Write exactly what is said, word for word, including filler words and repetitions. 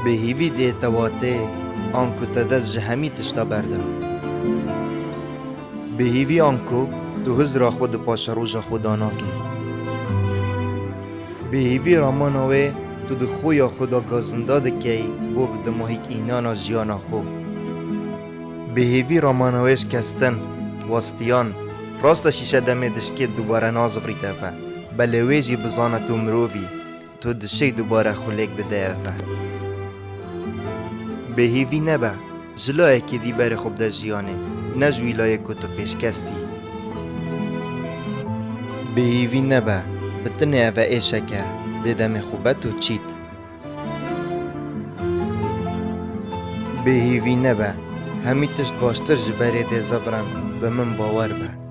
Bêhîvî dê te watê, anku te dest ji hemî tişta berda. Bêhîvî anku tu hizra xwe di paşeroja xwe de nakî. Bêhîvî ramana wê tu di xuya xwe de gazinda dikey bo bi dimahîk înana jiyana xwe. Bêhîvî ramana wê şikestin, westiyan, rast e şîşe demê dişkê dubare nazivirîte ve, belê wê jî bizane tu mirov î, tu dişêy dubare xwe lêk bideyê ve. Bêhîvî nebe, ji layekî dî berê xwe bide jiyanê, ne ji wî layê ku tu pêşkest î. Bêhîvî nebe, bi tinê eve êşek e, dê demê xwe be tu çît. Bêhîvî nebe, hemî tişt baştir ji berê dê zivirin, bi min bawer be.